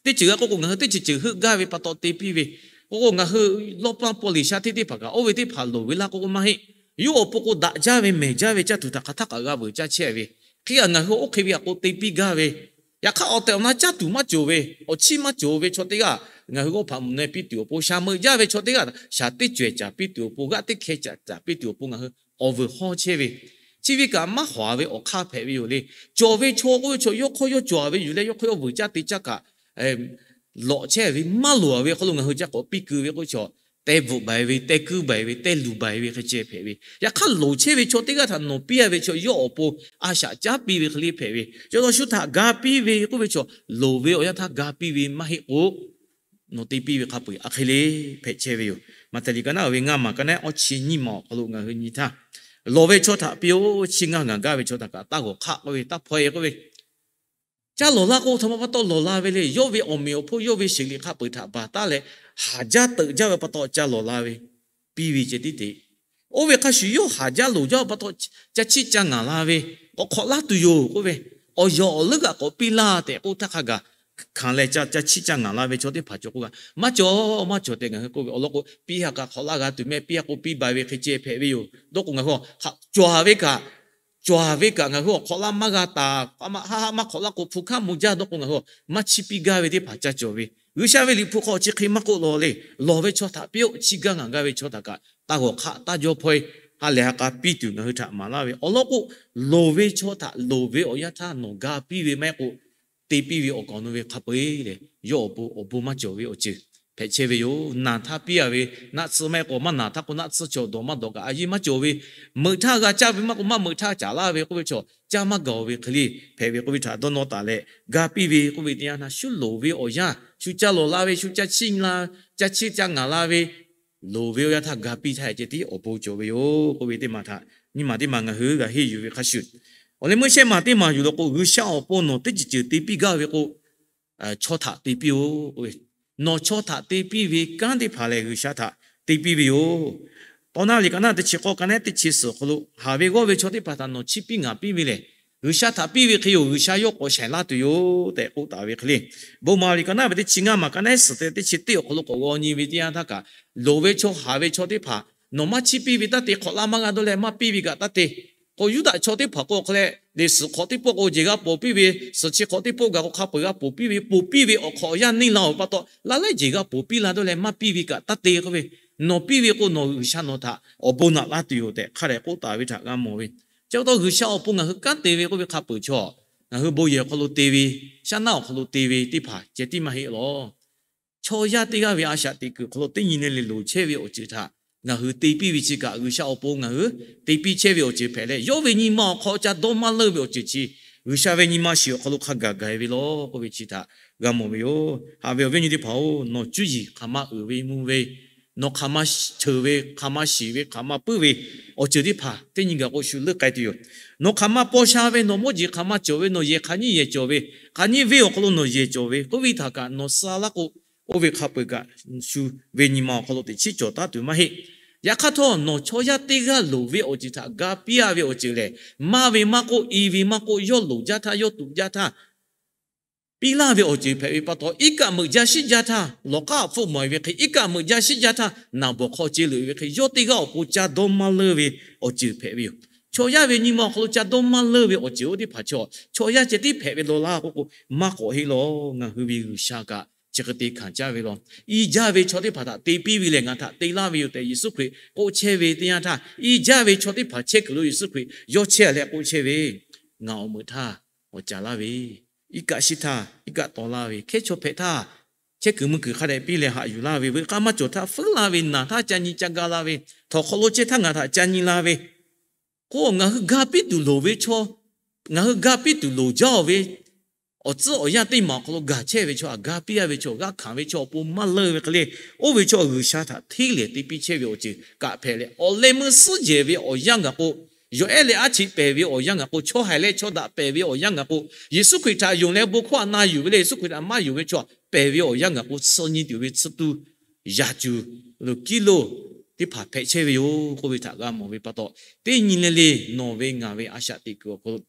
Teˇ ceuˬ g'a k'oˆ k'o, ngaˬ hui teˇ ceuˬ ceuˬ heuˆ gaˇ ve pa taw te piˇ ve. K'o k'o, ngaˬ hui lawˇ paˇ, paw leˬ, sha hteˇ teˇ hpaˍ kaꞈ oˇ ve teˇ hpaˍ loˍ ve laˇ k'oˆ k'o maˇ heˆ. Yawˇ awˬ pon k'o daꞈ jaˇ ve mehˬ jaˇ ve caˇ tuˬ htaꞈ hk'aˬ htaˇ kaꞈ g'a veuˬ caˇ chehˇ ve. Hk'e kaꞈ ngaˬ hui oˇ hk'e ve a k'o te piˇ gaˇ ve. Yaꞈ hk'aˇ awˬ tehˬ awˬ na caˇ tuˬ maˇ cawˬ ve, awˬ chiˇ maˇ cawˬ ve chaw teˇ g'aˇ ngaˬ hui g'awˇ hpaꞈ mvuhˇ naw ehˉ piˇ tuˬ awˬ pon, shaˍ meuꞈ jaˇ ve chaw teˇ g'aˇ shaˍ teˇ cawehˬ caˍ piˇ tuˬ awˬ pon, g'aˇ teˇ hkeh caˍ caˍ piˇ tuˬ awˬ pon ngaˬ hui awˬ vuiˬ hawˇ chehˇ ve. Chi ve kaꞈ maˇ hawˍ ve awˬ hk'aˇ hpehꞈ ve yoˬ le. Cawˬ ve chaw k'oˆ ve chaw yawˇ hk'aw yawˇ cawˬ ve yoˬ leh, yawˇ hk'aw yawˇ vuiˬ caˇ te caˇ kaꞈ lawꞈ chehˇ ve maˇ loˍ ve hk'aw lo ngaˬ hui ca k'awꞈ piˇ keu ve k'oˆ ve chaw, teh bvuhꞈ baˬ ve, teh kuiˇ baˬ ve, teh luˬ baˬ ve hk'e ceh hpehꞈ ve. Yaꞈ hk'aˇ loˍ chehˇ ve chaw teˇ g'aˇ htaꞈ nawˬ piˇ a ve chaw yawˇ awˬ pon a shaꞈ caˉ piˇ ve hk'e le hpehꞈ ve. Chaw taw shu htaꞈ ga piˇ ve k'oˆ ve chaw, loˍ ve awˬ yanˇ htaˇ ga piˇ ve maˇ heˆ k'o, nawˬ te piˇ ve hk'a peu-eˬ a hk'e le hpehꞈ chehˇ ve yoˬ. Maꞈhtehˍ liꞈ ka naˉ ve ngaˇ maˬ ka naˉ awˇ chi nyiˇ maˬ awˬ hk'aw lo ngaˬ hui nyi htaˇ, lawˬ ve chaw htaꞈ piˇ-oˆ. Chiˇ ngaˇ ngaˬ gaˇ ve chaw htaꞈ kaꞈ taˇ g'awˬ hk'aˆ k'oˆ ve, taˇ hpaw-e k'oˆ ve, ca lawˬ la k'o, htaꞈ ma pa taw lawˬ la ve le. Yawˇ ve awˬ meꞈ awˬ hponˇ, yawˇ ve sheˍ liꞈ hk'a peu-eˬ htaꞈ baˬ taˉ leh, haˍ jaˇ teuꞈ jaˇ ve pa taw ca lawˬ la ve, piˇ ve ceh tiˉ te. Oˇ ve hk'a shuˍ yawˇ haˍ jaˇ loˍ jaˇ ve pa taw, ca chiˇ ca ngaˬ la ve, k'awꞈ hk'awꞈ laˇ tuˬ yoˬ k'oˆ ve, awˬ yawˬ awˬ leuˉ g'aꞈ k'awꞈ piˇ laˇ tehꞈ k'oˆ htaˇ hk'a gaˬ hkanˍ leh ca chiˇ ca ngaˬ la ve chaw teˇ hpaˍ cawˬ k'oˆ kaꞈ, maˇ cawˬ, maˇ cawˬ tehꞈ ngaˬ hui k'oˆ ve. Awˬ lawn k'o, piˇ ha kaꞈ hk'awꞈ laˇ g'a tuˬ meh, piˇ ha k'o piˇ baˬ ve hk'e ceh hpehꞈ ve yoˬ. Dawˇ k'o ngaˬ hui hk'a cawˬ ve kaꞈ, cawˬ ve kaꞈ ngaˬ hui awˬ hk'awꞈ laˇ maˇ g'a taˍ, haˆ haˆ maˇ hk'awꞈ laˇ k'o hpu hkanˉ mvuh jaˇ. Dawˇ k'o ngaˬ hui maˇ chiˇ piˇ gaˇ ve teˇ hpaˍ ca cawˬ ve. G'uiˬsha ve liꞈ hpu hk'aw chi hk'e maˇ k'oˆ law le. Lawˬ ve chaw htaꞈ piˇ-oˆ. Chiˇ gaˇ ngaˬ gaˇ ve chaw htaꞈ kaꞈ taˇ g'awˬ hk'aˆ taˇ jawˇ hpaw-e. Ha lehˬ ha k'a piˇ tuˬ ngaˬ hui htaꞈ maˍ laˇ ve. Awˬ lawn k'o, loˍ ve chaw htaꞈ loˍ ve awˬ yanˇ htaˇ nawˬ ga piˇ ve maˇ heˆ k'o, te piˇ ve awˬ kaˍ awˬ nu ve hk'a peu-eˬ lehˬ, yawˇ awˬ pon awˬ bon maˇ cawˬ ve awˬ ceuˬ hpehꞈ chehˇ ve yoˬ. Naˬ htaˇ piˇ a ve naˆ tsuhˇ maˇ heˆ k'o, maˇ naˬ htaˇ k'o naˆ tsuhˇ cawˬ dawˬ maˇ dawˬ kaꞈ a yiˇ maˇ cawˬ ve. Meuꞈ htaˇ g'a caˇ ve maˇ k'o, maˇ meuꞈ htaˇ caˍ laˇ ve k'oˆ ve chaw, caˇ maˇ gaˬ ve hk'e le hpehꞈ ve k'oˆ ve htaꞈ dawˇ nawˇ taˍ leh, ga piˇ ve k'oˆ ve teˇ yanˇ htaˇ shu loˍ ve awˬ yanˇ, shu ca lawˬ la ve, shu ca chiˇ la, ca chiˇ ca ngaˬ la ve, loˍ ve awˬ yanˇ htaˇ ga piˇ htaˇ ceh tiˉ awˬ bon cawˬ ve yoˬ k'oˆ ve teˇ maˬ htaꞈ, nyiˇ maˬ teˇ maˬ ngaˬ hui g'a henˇ yuˬ ve hk'a shuˍ, awˬ leh meuˇ shehˆ maˬ teˇ maˬ yuˬ law k'o, G'uiˬsha awˬ pon nawˬ teˇ ceuˬ ceuˬ te piˇ gaˇ ve k'o, chaw htaꞈ te piˇ-oˆ k'oˆ ve, nawˬ chaw htaꞈ te piˇ ve kanˉ teˇ hpaˍ lehˬ G'uiˬsha htaꞈ te piˇ ve yoˬ. Tawˇ naˆ liꞈ ka naˉ teˇ chi k'awˇ ka naˉ teˇ chi suhˍ awˬ hk'aw lo, haˍ ve g'awˇ ve chaw teˇ hpaˍ htaꞈ nawˬ chiˇ piˇ ngaˬ piˇ ve lehˬ, G'uiˬsha htaꞈ piˇ ve hk'e yoˬ. G'uiˬsha yawˇ k'awꞈ shaiˍ laˇ tuˬ yoˬ tehꞈ k'oˆ taˍ ve hk'e le. Bon maˍ liꞈ ka naˉ ve teˇ chi ngaˇ maˬ ka naˉ suhˍ te teˇ chi teˇ awˬ hk'aw lo k'awꞈ g'aw nyi ve teˇ yanˇ htaˇ kaꞈ, loˍ ve chaw haˍ ve chaw teˇ hpaˍ nawˬ maˇ chiˇ piˇ ve taˇ te, hk'awꞈ laˇ maˇ g'a dawˇ leh maˇ piˇ ve kaꞈ taˇ te. K'o Yuˇdaꞈ chaw teˇ hpaˍ k'o hk'a leh, leꞈ suhˍ hk'awꞈ teˇ pawˆ k'o jehˬ g'a ponˬ piˇ ve, suhˍ chi hk'awꞈ teˇ pawˆ gaˬ k'o hk'a peu-eˬ g'a ponˬ piˇ ve, ponˬ piˇ ve awˬ hk'awꞈ awˬ yanˇ neˇ la-oˬ pa taw, laˇ laiˉ jehˬ g'a ponˬ piˇ la dawˇ leh maˇ piˇ ve kaꞈ taˇ te k'oˆ ve. Nawˬ piˇ ve k'o nawˬ G'uiˬsha nawˬ htaꞈ awˬ bon naꞈ laˇ tuˬ yoˬ tehꞈ hk'a dehꞈ k'oˆ taˍ ve htaꞈ g'a mawˬ ve. Chi pa taw G'uiˬsha awˬ pon ngaˬ hui kanˉ te ve k'oˆ ve hk'a peu-eˬ chaw, ngaˬ hui bon yehˬ awˬ hk'aw lo te ve, shaˉ naˆ awˬ hk'aw lo te ve teˇ hpaˍ ceh tiˉ maˇ heˆ lawˬ. Chaw yaˇ teˇ g'aˇ ve a shaꞈ teꞈ kuiˬ hk'aw lo teˇ nyi le le loˍ chehˇ ve awˬ ceuˬ htaꞈ ngaˬ hui te piˇ ve chi kaꞈ, G'uiˬsha awˬ pon ngaˬ hui te piˇ chehˇ ve awˬ ceuˬ hpehꞈ leh, yawˇ ve nyi ma awˬ hk'aw ca dawˇ maˇ leunˇ ve awˬ ceuˬ chi G'uiˬsha ve nyi ma shiˍ awˬ hk'aw lo hk'a gaˬ gaˬ-e ve lawˬ k'oˆ ve chi htaꞈ g'a mawˬ ve yoˬ. Haꞈ ve awˬ viˉ awˬ nyi teˇ hpaˍ-oˬ, nawˬ cuˇ yiˍ hk'aˬ ma uiˍ ve mvuh ve, nawˬ hk'aˬ ma cheuˬ ve, hk'aˬ ma shiˍ ve, hk'aˬ ma puiˉ ve awˬ ceuˬ teˇ hpaˍ teˇ nyi gaˬ k'o shu leuˆ k'ai tuˬ yoˬ. Nawˬ hk'aˬ ma paw sha ve, nawˬ mawˇ jeˬ hk'aˬ ma cawˬ ve, nawˬ yehˬ hk'aˬ nyiˇ yehˬ cawˬ ve, hk'aˬ nyiˇ venˇ awˬ hk'aw lo nawˬ yehˬ cawˬ ve k'oˆ ve htaꞈ kaꞈ nawˬ suh laˇ k'o, oˇ ve hk'a peu-eˬ kaꞈ shu ve nyi ma awˬ hk'aw lo teꞈ chiˉ cawˬ taˉ tuˬ maˇ heˆ. Yaꞈ hk'aˇ htawˇ, nawˬ chaw yaˇ teˇ g'aˇ loˍ ve awˬ ceuˬ htaꞈ ga piˇ-a ve awˬ ceuˬ lehˬ, maˇ ve maˇ k'oˆ, i ve maˇ k'oˆ, yawˇ loˍ jaˇ htaˇ, yawˇ tuꞈ jaˇ htaˇ, piˇ laˇ ve awˬ ceuˬ hpehꞈ ve pa taw, iˉ kaˆ meuꞈ jaˇ shiˉ jaˇ htaˇ, lawˬ k'aˉ hpfuhˆ mawˬ-e ve hk'e, iˉ kaˆ meuꞈ jaˇ shiˉ jaˇ htaˇ, naˬ bawˬ hk'aw ce leuꞈ ve hk'e, yawˇ teˇ g'aˇ awˬ pon ca dawˇ maˇ leunˇ ve awˬ ceuˬ hpehꞈ ve yoˬ. Chaw yaˇ ve nyi ma awˬ hk'aw lo ca dawˇ maˇ leunˇ ve awˬ ceuˬ oˇ teˇ hpaˍ chaw, chaw yaˇ ceh tiˉ hpehꞈ ve law laˇ k'oˆ k'o, maˇ k'awꞈ heˆ lawˬ. Ngaˬ hui ve G'uiˬsha kaꞈ chi hk'e te hkanˍ caˇ ve lawˬ. I jaˇ ve chaw teˇ hpaˍ htaꞈ te piˇ ve lehˬ, ngaˬ htaꞈ te laˇ ve yoˬ tehꞈ Yeˍsuˆ Hkriꞈ k'oˆ chehˇ ve teˇ yanˇ htaˇ, i jaˇ ve chaw teˇ hpaˍ chehˇ kuiˬ lo Yeˍsuˆ Hkriꞈ yawˇ chehˇ leh k'oˆ chehˇ ve, Ngaˬ awˬ meuꞈ htaˇ awˬ caˍ laˇ ve, iˉ kaˆ shiˉ htaˇ iˉ kaˆ taw laˇ ve, hkehˉ chaw hpehꞈ htaˇ chehˇ kuiˬ mui kuiˬ hk'a dehꞈ piˇ leh haꞈ yuˬ laˇ ve, veuꞈ k'aˇ maˇ cawˬ htaˇ feuˉ la ve, naˬ htaˇ ca nyi ca ga la ve, htawnˍ hk'aw lo chehˇ htaˇ ngaˬ htaꞈ ca nyi la ve, k'o ngaˬ hui ga piˇ tuˬ loˍ ve chaw, ngaˬ hui ga piˇ tuˬ loˍ jaˇ-oˬ ve awˬ tcuhˉ awˬ yanˇ teˇ maˬ awˬ hk'aw lo gaˬ chehˇ ve chaw, ga piˇ-a ve chaw, g'a hkanˍ ve chaw awˬ pon maˇ leunˇ ve hk'e le, oˇ ve chaw G'uiˬsha htaꞈ hteˇ lehˬ te piˇ chehˇ ve awˬ ceuˬ kaꞈ hpehꞈ leh, awˬ leh meuˇ suhˉ jehˬ ve awˬ yanˇ gaˬ k'o, yawˬ ehˉ leh aˉ cheꞈ pehˬ ve awˬ yanˇ gaˬ k'o, chaw haiˬ leh chaw daꞈ pehˬ ve awˬ yanˇ gaˬ k'o, Yeˍsuˆ Hkriꞈ htaꞈ yonˍ leh bon hkawˇ htaꞈ na yuˬ ve leh Yeˍsuˆ Hkriꞈ htaꞈ maˇ yonˍ ve chaw htaꞈ pehˬ ve awˬ yanˇ gaˬ k'o, tsuh nyi tuˬ ve tsuhˇ tuˇ yaꞈ cuˬ lo kiˉ lo teˇ hpaˍ hpehꞈ chehˇ ve yoˬ k'oˆ ve htaꞈ g'a mawˬ ve pa taw, teˇ nyi le le nawˬ ve ngaˬ ve a shaꞈ teꞈ kuiˬ awˬ hk'aw lo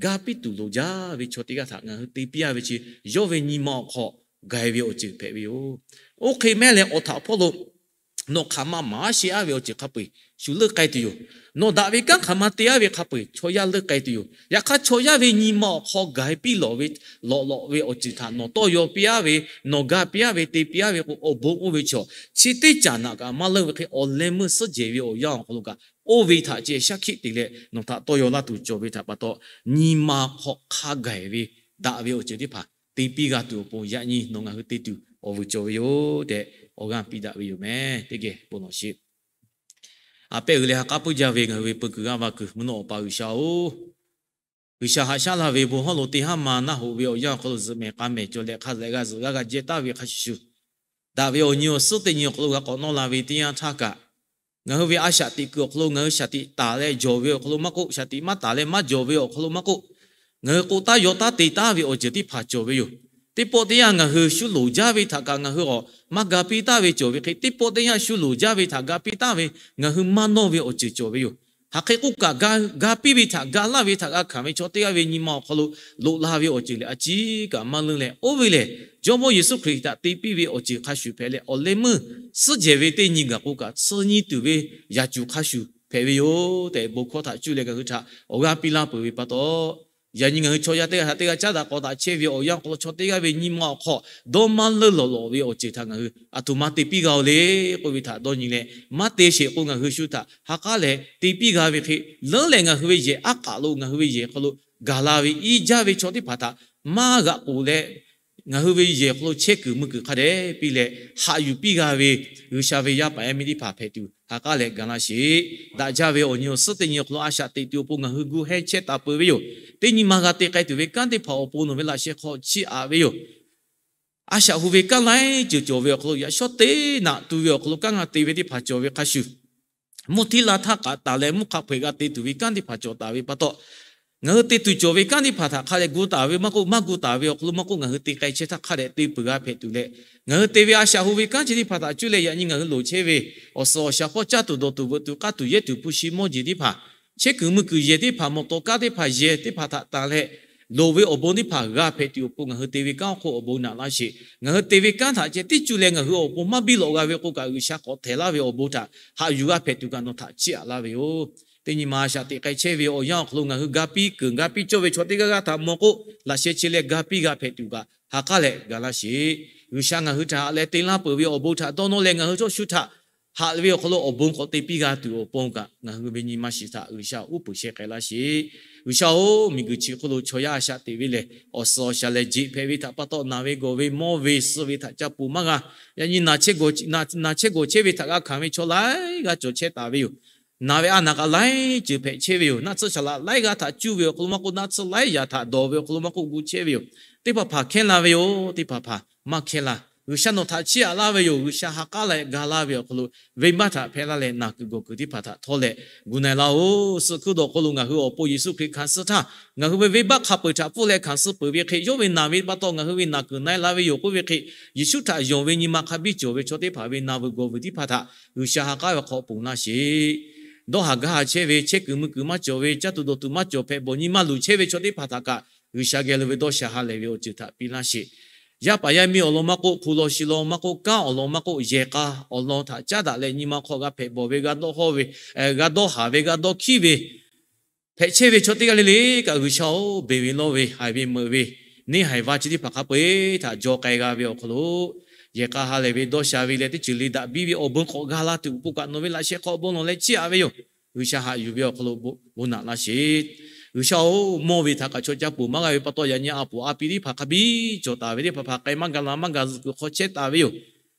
ga piˇ tuˬ loˍ jaˇ ve chaw teˇ g'aˇ htaꞈ ngaˬ hui te piˇ-a ve chi, yawˇ ve nyi ma awˬ hk'aw gaˬ-e ve awˬ ceuˬ hpehꞈ ve yoˬ. Oˇ hk'e mehˉ leh awˬ htaꞈ hpawˇ lo nawˬ hk'aˬ ma maˍ sheˍ-a ve awˬ ceuˬ hk'a peu-eˬ shu leuˆ k'ai tuˬ yoˬ. Nawˬ daꞈ ve kanˉ hk'aˬ ma te-a ve hk'a peu-eˬ chaw yaˇ leuˆ k'ai tuˬ yoˬ. Yaꞈ hk'aˇ chaw yaˇ ve nyi ma awˬ hk'aw gaˬ-e piˇ lawꞈ ve, lawꞈ lawꞈ ve awˬ ceuˬ htaꞈ nawˬ tawˇ yaw piˇ-a ve, nawˬ ga piˇ-a ve, te piˇ-a ve k'o, awˬ bon oˇ ve chaw chi teˇ caꞈ naꞈ kaꞈ maˇ leunˇ ve hk'e, awˬ leh meuˇ suhˉ jehˬ ve awˬ yanˇ awˬ hk'aw lo kaꞈ oˇ ve htaꞈ ceh shaˉ hkiˆ te leh nawˬ htaꞈ tawˇ yaw laˇ tuˬ cawˬ ve htaꞈ pa taw, nyi ma hk'aw hk'a gaˬ-e ve daꞈ ve awˬ ceuˬ teˇ hpaˍ te piˇ g'a tuˬ awˬ pon yaꞈ nyi nawˬ ngaˬ hui te tuˬ awˬ vuiˬ cawˬ ve yoˬ tehꞈ awˬ g'aˇ piˇ daꞈ ve yoˬ meh. Teˇ geh bon lawˬ sheˍ. A pehˉ uiˍ leh ha k'aˉ puiˉ jaˇ ve ngaˬ hui ve peu kuiˬ g'aˇ va kuiˬ mvuhˇ naw Awˬ pa G'uiˬsha-oˬ, G'uiˬsha haꞈ shaˉ laˇ ve bon hawˉ lo teˇ haˉ ma naˆ hoꞈ ve awˬ yanˇ awˬ hk'aw lo zuhꞈ mehˍ k'a mehˍ cawˬ leh hk'a lehꞈ g'a zuhꞈ g'a g'a jehˇ taˍ ve hk'a shuˍ shuˍ, daꞈ ve awˬ nyi awˬ suhˉ teˇ nyi awˬ hk'aw lo g'a k'awꞈ nawˇ la ve teˇ yanˇ htaˇ kaꞈ, ngaˬ hui ve a shaꞈ teꞈ kuiˬ awˬ hk'aw lo ngaˬ hui shaˍ tiꞈ taˍ leh jawˬ ve awˬ hk'aw lo maˇ k'oˆ, shaˍ tiꞈ maˇ taˍ leh maˇ jawˬ ve awˬ hk'aw lo maˇ k'oˆ, ngaˬ hui k'oˆ taˉ yaw taˉ te taˉ ve awˬ ceuˬ teˇ hpaˍ cawˬ ve yoˬ. Teˇ pawˆ teˇ yanˇ ngaˬ hui shu loˍ jaˇ ve htaꞈ kaꞈ ngaˬ hui awˬ maˇ ga piˇ taˍ ve cawˬ ve hk'e, teˇ pawˆ teˇ yanˇ shu loˍ jaˇ ve htaꞈ ga piˇ taˍ ve ngaˬ hui maˇ nawˇ ve awˬ ceuˬ cawˬ ve yoˬ. Hk'aˬ hk'e k'oˆ kaꞈ, ga piˇ ve htaꞈ ga laˇ ve htaꞈ g'a hkanˍ ve chaw teˇ g'aˇ ve nyi ma awˬ hk'aw lo loꞈ la ve awˬ ceuˬ lehˬ a ciˉ kaꞈ maˇ leunˇ leh, oˇ ve lehˬ Jawˇmawˇ Yeˍsuˆ Hkriꞈ htaꞈ te piˇ ve awˬ ceuˬ hk'a shuˍ hpehꞈ leh, awˬ leh meuˇ suhˉ jehˬ ve teˇ nyi gaˬ k'o kaꞈ tsuh nyi tuˬ ve yaꞈ cuˬ hk'a shuˍ hpehꞈ ve yoˬ tehꞈ bon hkawˇ htaꞈ cuˇ leh ngaˬ hui htaꞈ awˬ g'aˇ piˇ laˇ peuˬ ve pa taw, yaꞈ nyi ngaˬ hui chaw yaˇ teˇ g'aˇ htaꞈ teˇ g'aˇ caˉ daꞈ k'awꞈ daꞈ chehˇ ve awˬ yanˇ awˬ hk'aw lo chaw teˇ g'aˇ ve nyi ma awˬ hk'aw dawˇ maˇ leunˇ lawꞈ lawꞈ ve awˬ ceuˬ htaꞈ ngaˬ hui aˬ htoꞈ ma te piˇ g'a-oˬ le k'oˆ ve htaꞈ dawˇ nyi leh, maˇ te sheˍ k'o ngaˬ hui shu htaꞈ ha k'aˉ leh te piˇ g'a ve hk'e, leuˉ leh ngaˬ hui ve yehˬ aˉ k'aꞈ lo ngaˬ hui ve yehˬ hk'aw lo gaˬ la ve iˉ jaˇ ve chaw teˇ hpaˍ htaꞈ maˇ g'aꞈ k'oˍ leh, ngaˬ hui ve yehˬ hk'aw lo chehˇ kuiˬ mui kuiˬ hk'a dehꞈ piˇ leh haꞈ yuˬ piˇ g'a ve G'uiˬsha ve yaˇ paˍ yaˇ miˇ teˇ hpaˍ hpehꞈ tuˬ ha k'aˉ leh ga laˇ sheˍ. Daꞈ jaˇ ve awˬ nyi awˬ suhˉ teˇ nyi awˬ hk'aw lo a shaꞈ teꞈ tuˬ awˬ pon ngaˬ hui gu heh chehˇ taˍ peuˬ ve yoˬ. Teˇ nyi ma g'a te k'ai tuˬ ve kanˉ teˇ hpaˍ awˬ pon nawˬ ve laꞈ sheh hk'aw chiˇ aꞈ ve yoˬ. A shaꞈ hu ve kanˉ laiˉ ceuˬ cawˬ ve awˬ hk'aw lo yaꞈ shawˉ teˇ naꞈ tu ve awˬ hk'aw lo kanˉ g'a te ve teˇ hpaˍ cawˬ ve hk'a shuˍ, mvuhˇ htiˉ la htaˇ k'aꞈ taˍ leh mvuhˇ hk'a hpeuꞈ g'a te tuˬ ve kanˉ teˇ hpaˍ cawˬ taˍ ve pa taw, ngaˬ hui te tuˬ cawˬ ve kanˉ teˇ hpaˍ htaꞈ hk'a dehꞈ gu taˍ ve maˇ k'oˆ, maˇ gu taˍ ve awˬ hk'aw lo maˇ k'oˆ, ngaˬ hui te k'ai chehˇ htaˇ hk'a dehꞈ te peuˬ g'a hpehꞈ tuˬ leh, ngaˬ hui te ve a shaꞈ hu ve kanˉ chi teˇ hpaˍ htaꞈ cuˇ leh yaꞈ nyi ngaˬ hui loˍ chehˇ ve awˬ suhˍ awˬ shaˍ hpawˇ caˇ tuˬ dawˬ tuˬ veuꞈ tuˬ k'aˇ tuˬ yehˇ tuˬ hpu shi mawˇ jeˬ teˇ hpaˍ, chehˇ kuiˬ mui kuiˬ yehˬ teˇ hpaˍ, mawˬ tawˍ kaˇ teˇ hpaˍ yehˬ teˇ hpaˍ htaꞈ tanˬ leh, loˍ ve awˬ bon teˇ hpaˍ g'a hpehꞈ tuˬ awˬ pon ngaˬ hui te ve kanˉ awˬ hk'oˆ awˬ bon naꞈ laˇ sheˍ. Ngaˬ hui te ve kanˉ htaꞈ ceh tiˉ cuˇ leh ngaˬ hui awˬ pon maˇ biˇ lawꞈ g'a ve k'o kaꞈ, G'uiˬsha k'awꞈ htehˍ laˇ ve awˬ bon htaꞈ haꞈ yuˬ g'a hpehꞈ tuˬ kaꞈ nawˬ htaꞈ chiˇ aꞈ laˇ ve yoˬ. Teˇ nyi ma a shaꞈ teꞈ k'ai chehˇ ve awˬ yanˇ awˬ hk'aw lo ngaˬ hui ga piˇ keunˍ ga piˇ cawˇ ve chaw teˇ g'aˇ g'aˇ htaꞈ mawˬ k'o, laꞈ sheh chi leh ga piˇ g'a hpehꞈ tuˬ kaꞈ ha k'aˉ leh ga laˇ sheˍ. G'uiˬsha ngaˬ hui htaꞈ haꞈ leh te laˇ peuˬ ve awˬ bon htaꞈ dawˇ nawˇ leh ngaˬ hui chaw shu htaꞈ haꞈ ve awˬ hk'aw lo awˬ bon k'awꞈ te piˇ g'a tuˬ awˬ pon kaꞈ ngaˬ hui ve nyi ma shiˍ htaꞈ G'uiˬsha uˉ peunˍ sheh k'ai laˇ sheˍ. G'uiˬsha-oˬ, miˬguiˬ chi hk'oˆ lo chaw yaˇ a shaꞈ teꞈ ve lehˬ, awˬ suhˍ awˬ shaˍ lehˬ jeꞈ hpehꞈ ve htaꞈ pa taw, naˬ ve gawˬ ve mawˇ ve suh ve htaꞈ ca poˬ maˇ g'a. Yaꞈ nyi naˬ chehˇ gawˬ chehˇ ve htaꞈ g'a hkanˍ ve chaw laiˉ g'aˇ cawˬ chehˇ taˍ ve yoˬ. Naˬ ve a naˬ kaꞈ laiˉ ceuˬ hpehꞈ chehˇ ve yoˬ. Naˆ tsuhˇ shaˍ laꞈ laiˉ g'aˇ htaꞈ cuˇ ve awˬ hk'aw lo maˇ k'oˆ, naˆ tsuhˇ laiˉ yaꞈ htaꞈ dawˬ ve awˬ hk'aw lo maˇ k'oˆ, gu chehˇ ve yoˬ. Teˇ hpaˍ hpaˍ hkehˇ la ve yoˬ. Teˇ hpaˍ hpaˍ maˇ hkehˇ laˇ. G'uiˬsha nawˬ htaꞈ chiˇ aꞈ laˇ ve yoˬ. G'uiˬsha ha k'aˉ leh ga laˇ ve awˬ hk'aw lo venˇbaˆ htaꞈ hpehˇ laˇ leh, naˬ kuiˬ gawˬ kuiˬ teˇ hpaˍ htaꞈ htawˇ leh gu na-e laˇ-oˬ. Suh hkuˇ dawˬ hk'aw lo ngaˬ hui awˬ pon Yeˍsuˆ Hkriꞈ hkanˍ suh htaˇ, ngaˬ hui ve venˇbaˆ hk'a peuˬ htaꞈ pfuhˇ leh hkanˍ suh peuˬ ve hk'e, yawˇ ve naˬ ve pa taw ngaˬ hui ve naˬ kuiˬ na-e la ve yoˬ k'oˆ ve hk'e, Yeˍsuˆ htaꞈ yonˍ ve nyi ma hk'a biˇ cawˬ ve chaw teˇ hpaˍ ve naˬ vuiˬ gawˬ vuiˬ teˇ hpaˍ htaꞈ G'uiˬsha ha k'aˉ ve hk'aw ponˬ laˇ sheˍ. Dawˇ haˍ gaˇ haˍ chehˇ ve, chehˇ kuiˬ mui kuiˬ maˇ cawˬ ve, caˇ tuˬ dawˬ tuˬ maˇ cawˬ hpehꞈ bawˬ nyi maˇ luˬ chehˇ ve chaw teˇ hpaˍ htaꞈ kaꞈ G'uiˬsha geh lo ve dawˇ sha ha lehˬ ve awˬ ceuˬ htaꞈ piˇ laˇ sheˍ. Yaˇ paˍ yaˇ miˇ awˬ lawn maˇ k'oˆ, hpu lawn shi lawn maˇ k'oˆ, kanˉ awˬ lawn maˇ k'oˆ, yehˬ k'a awˬ lawn htaꞈ caˉ daꞈ leh nyi ma hk'aw g'a hpehꞈ bawˬ ve, g'a dawˇ hawˇ ve, g'a dawˇ haˍ ve, g'a dawˇ hkiˉ ve hpehꞈ chehˇ ve chaw teˇ g'aˇ le le kaꞈ, G'uiˬsha-oˬ, beˬ ve lawˇ ve, haiˬ ve meuꞈ ve, neˇ haiˬ va chi teˇ hpaˍ hk'a peu-eˬ htaꞈ jaw k'ai g'a ve awˬ hk'aw lo, yehˬ k'a ha lehˬ ve, dawˇ sha ve leh teˇ ceuˬ le daꞈ biˇ ve awˬ bon k'awꞈ g'a la tuˬ awˬ pon kaꞈ nawˬ ve laꞈ sheh hk'aw bon lawˬ leh chiˇ aꞈ ve yoˬ. G'uiˬsha haꞈ yuˬ ve awˬ hk'aw lo bon naꞈ laˇ sheˍ. G'uiˬsha-oˬ, mawˇ ve htaꞈ kaꞈ chaw ca ponˬ maˇ g'a ve pa taw, yaꞈ nyi a poˍ a pi teˇ hpaˍ hk'a biˇ cawˬ taˍ ve teˇ hpaˍ hpaˍ k'ai maˇ ga la maˇ ga zuhꞈ kuiˬ hk'aw chehˇ taˍ ve yoˬ.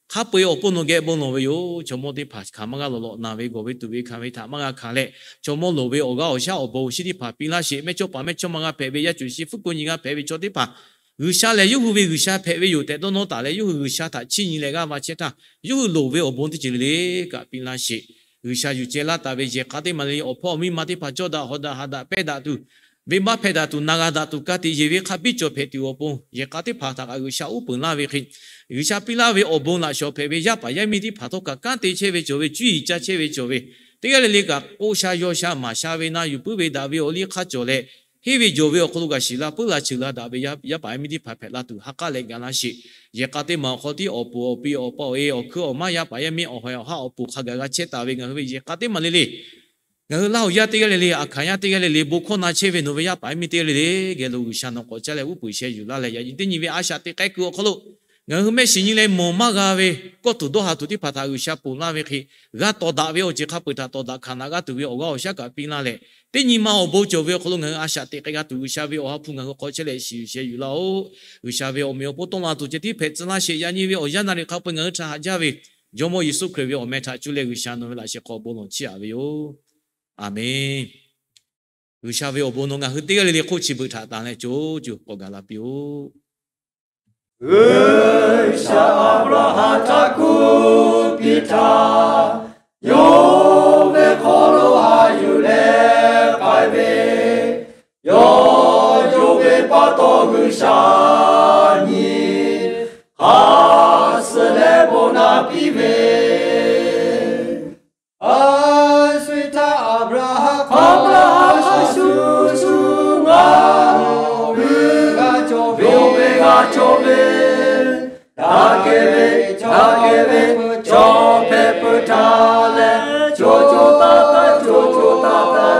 Hk'a peu-eˬ awˬ pon nawˬ geh bon lawˬ ve yoˬ. Chaw mawˇ teˇ hpaˍ hkanˍ maˇ g'a lawˬ lawꞈ, naˬ ve gawˬ ve tuˬ ve hkanˍ ve htaꞈ maˇ g'a hkanˍ leh, chaw mawˇ loˍ ve awˬ g'aˇ awˬ shaˉ awˬ bon awˬ shinˉ teˇ hpaˍ piˇ laˇ sheˍ. Mehˇchawˇpaˍ mehˇchawˇma g'a hpehꞈ ve, yaˇ cuˬ shi fuˉ ko nyi g'a hpehꞈ ve chaw teˇ hpaˍ, G'uiˬsha lehˬ yawˇ hui ve G'uiˬsha hpehꞈ ve yoˬ tehꞈ dawˇ nawˇ taˍ leh, yawˇ hui G'uiˬsha htaꞈ chiˇ nyi leh g'aˇ va chehˇ htaˇ, yawˇ hui loˍ ve awˬ bon teˇ ceuˬ le le kaꞈ piˇ laˇ sheˍ. G'uiˬsha yuˬ ceh laˇ taˍ ve yehˬ k'a teˇ maˬ le le, awˬ hpawˇ awˬ miˇ ma teˇ hpaˍ cawˇ daꞈ hawˍ daꞈ haꞈ daꞈ pehˇ daꞈ tuˬ, venˇbaˆ hpehˇ daꞈ tuˬ, na g'a daꞈ tuˬ, ka tiꞈ yeˬ ve hk'a biˇ cawˬ hpehꞈ tuˬ awˬ pon yehˬ k'a teˇ hpaˍ htaꞈ kaꞈ G'uiˬsha uˉ peunˍ laˇ ve hk'e, G'uiˬsha piˇ laˇ ve awˬ bon laꞈ shawˍ hpehꞈ ve yaˇ paˍ yaˇ miˇ teˇ hpaˍ htawˇ kaꞈ kanˉ te chehˇ ve cawˬ ve, cuˇ yiˍ ca chehˇ ve cawˬ ve, teˇ g'aˇ le le kaꞈ k'oˆ sha yaw sha maˍ sha ve, na yuˬ puiˉ ve daꞈ ve awˬ liˇ hk'aˇ cawˬ leh, henˇ ve jawˬ ve awˬ hk'aw lo g'a shiˍ la puiˉ la cheuˬ la daꞈ ve yaˇ paˍ yaˇ miˇ teˇ hpaˍ hpehꞈ la tuˬ ha k'aˉ leh gaˬ laˇ sheˍ. Yehˬ k'a teˇ maˬ awˬ hk'aw tiˉ awˬ puˍ awˬ pi awˬ pa awˬ e awˬ hkuiˉ awˬ maˇ yaˇ paˍ yaˇ miˇ awˬ hawˍ awˬ haˉ awˬ puˍ hk'a gaˬ g'a chehˇ taˍ ve ngaˬ hui ve yehˬ k'a teˇ maˬ le le, ngaˬ hui Laˇ huˍ yaˇ teˇ g'aˇ le le, Aˍhkaˍ yaˇ teˇ g'aˇ le le, bon hkawˇ na chehˇ ve nawˬ ve yaˇ paˍ yaˇ miˇ teˇ g'aˇ le le geh lo G'uiˬsha nawˬ k'awꞈ caˇ leh uˉ peunˍ sheh yuˬ laˇ leh, yaꞈ nyi teˇ nyi ve a shaꞈ teꞈ k'ai kuiˬ awˬ hk'aw lo ngaˬ hui mehˆ shiˍ nyi leh mawˬ maˇ g'a ve kawˇ tuˬ dawˇ ha tuˬ teˇ hpaˍ htaꞈ G'uiˬsha ponˬ laˇ ve hk'e, g'a tawˍ daꞈ ve awˬ ceuˬ hk'a peu-eˬ htaꞈ tawˍ daꞈ hkanˍ naꞈ g'aˇ tuˬ ve awˬ g'aˇ awˬ shaˉ kaꞈ piˇ laˇ leh, teˇ nyi ma awˬ bon cawˬ ve awˬ hk'aw lo ngaˬ hui a shaꞈ teꞈ k'ai g'a tuˬ G'uiˬsha ve awˬ ha hpu ngaˬ hui k'awꞈ chehˇ leh shiˍ yuˬ sheh yuˬ laˇ-oˆ. G'uiˬsha ve awˬ meꞈ awˬ hponˇ tawˆ la tuˬ ceh tiˉ hpehꞈ tcuh laˇ sheˍ. Yaꞈ nyi ve awˬ yanˇ naˍ riˍ hk'a peu-eˬ ngaˬ hui htaꞈ haꞈ jaˇ ve Jawˇmawˇ Yeˍsuˆ Hkriꞈ ve awˬ meh htaꞈ cuˇ leh G'uiˬsha nawˬ ve laꞈ sheh hk'aw bon lawˬ chiˇ aꞈ ve yoˬ. Aˍmenˍ. G'uiˬsha ve awˬ bon nawˬ ngaˬ hui teˇ g'aˇ le le hk'oˆ chi beuꞈ htaꞈ tanˬ leh co co k'awꞈ gaˬ la piˇ-oˆ. G'uiˬsha Aˍbraˍhanˍ htaꞈ kuˬ piˇ htaˇ, yawˇ ve hk'aw lo haꞈ yuˬ leh k'ai ve, yawˇ yawˇ ve pa taw G'uiˬsha nyi hk'aˬ suh leh bon naꞈ piˇ ve, a sui htaˇ Aˍbraˍhanˍ hk'aw Aˍbraˍhanˍ hk'a shu shu ngaˬ hui g'a cawˬ ve, g'a cawˬ ve, daꞈ kehˬ ve, daꞈ kehˬ ve chaw hpehꞈ peuˬ htaˇ leh, co co taˇ taˇ, co co taˇ taˇ,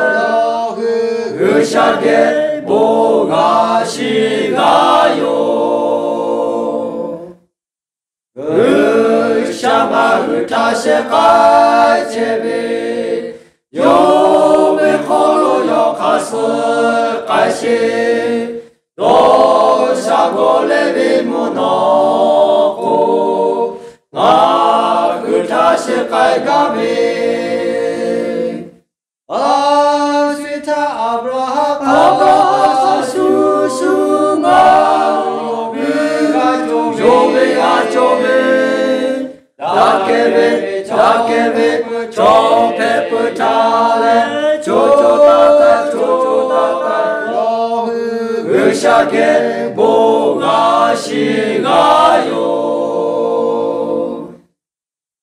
G'uiˬsha geh bon g'a shiˍ g'a yoˬ. G'uiˬsha ngaˬ hui htaꞈ shehˍ k'ai chehˇ ve, yawˇ ve hk'aw lo yawˇ hk'a suh k'ai sheˍ. Dawˇ sha g'awˬ leh ve mvuhˇ naw k'o, ngaˬ hui htaꞈ shehˍ k'ai gaˇ ve, a sui htaˇ Aˍbraˍhanˍ hk'aw Aˍbraˍhanˍ hk'a shu shu ngaˬ hui g'a cawˬ ve, g'a cawˬ ve, daꞈ kehˬ ve, daꞈ kehˬ ve chaw hpehꞈ peuˬ htaˇ leh, co co taˇ taˇ, co co taˇ taˇ, G'uiˬsha geh bon g'a shiˍ g'a yoˬ.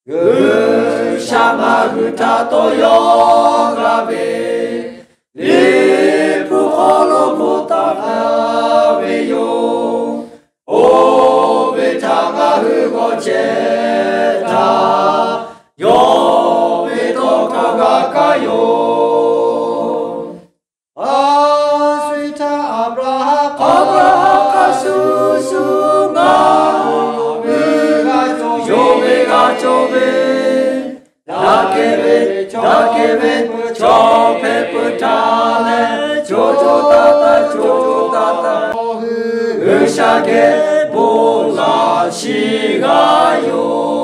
G'uiˬsha ngaˬ hui htaꞈ tawˇ yaw g'a ve, Liꞈ hpu hk'aw lo bvuhꞈ taˍ ve yoˬ. Oˇ ve htaꞈ ngaˬ hui g'awˬ chehˇ htaˇ, yawˇ ve tawˇ hkawˇ g'a kaˇ yoˬ. A sui htaˇ Aˍbraˍhanˍ hk'aw Aˍbraˍhanˍ hk'a shu shu ngaˬ hui g'a cawˬ ve, g'a cawˬ ve, daꞈ kehˬ ve, daꞈ kehˬ ve chaw hpehꞈ peuˬ htaˇ leh, co co taˇ taˇ, co co taˇ taˇ, G'uiˬsha geh bon g'a shiˍ g'a yoˬ.